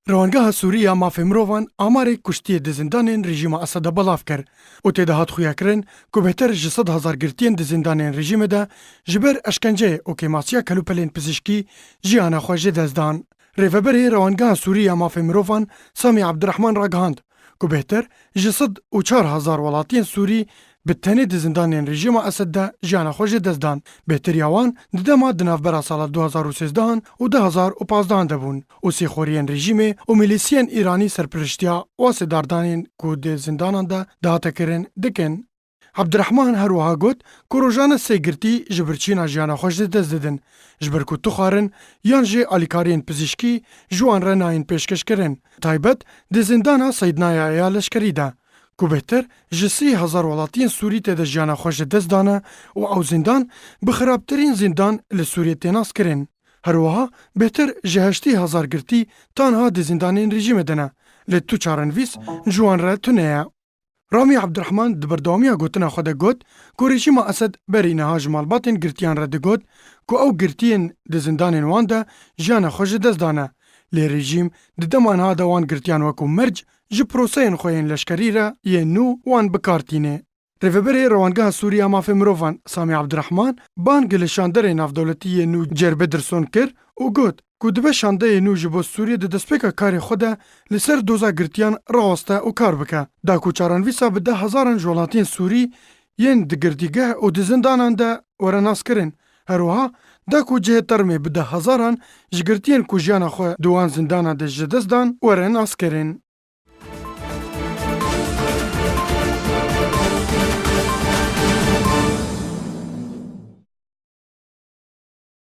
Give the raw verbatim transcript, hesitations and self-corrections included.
Rewangeha Sûrî ya Mafê Mirovan amarê kuştiyê di zindanên rejîma Esed de belav kir û tê de hat xuyakirin ku bêhtir ji sed hezar girtiyên di zindanên rejîmê de ji ber eşkenceyê û kêmasiya kelûpelên pizîşkî jiyana xwe ji dest dan. Rêveberê Rewangeha Sûrî ya Mafê Mirovan Samî Ebdirehman ragihand ku bêhtir ji sed û çar hezar welatiyên Sûrî bi tenê di zindanên rejîma Esed de jiyana xwe ji dest dan. Bêhtir ya wan di dema di navbera sala du hezar û sêzdehan û du hezar û pazdehan de bûn û sîxoriyên rejîmê û milîsiyên Îranî serpiriştiya wasê dardanên ku di zindanan de dihate kirin dikin. Ebdirehman her wiha got ku rojane sê girtî ji birçîna jiyana xwe ji dest didin, ji ber ku tu xwarin yan jî alîkariyên pizîşkî ji wan re nayên pêşkêşkirin, taybet di zindana Seydnaya ya leşkerî de, ku bêhtir ji sî hezar welatiyên Sûrî tê de jiyana xwe ji dest dane û ew zindan bi xirabtirîn zindan li Sûriyê tê naskirin. Her wiha bêhtir ji heştê hezar girtî tanha di zindanên rejîmê de ne, lê tu çarenivîs ji wan re tune ye. Ramî Ebdirehman di berdewamiya gotina xwe de got ku rejîma Esed berî niha ji malbatên girtiyan re digot ku ew girtiyên di zindanên wan de jiyana xwe ji dest dane. Lê rejîm di dema niha de wan girtiyan wekû merc ji proseyên xwe yên leşkerî re yên nû wan bi kar tîne. Rêveberê Rewangeha Sûrî ya Mafê Mirovan Samî Ebdirehman bang li şanderê navdewletî yên nû Cêr Bedirson kir û got ku dibe şandeyê nû ji bo Sûriyê di destpêka karê xwe de li ser doza girtiyan raweste û kar bike. Da ku çarenivîsa bi deh hezaran ji welatiyên Sûrî yên di girtîgeh û di zindanan de were naskirin. Her wiha da ku cihê termê bi deh hezaran ji girtiyên ku jiyana xwe di wan zindanan de ji dest dan were naskirin.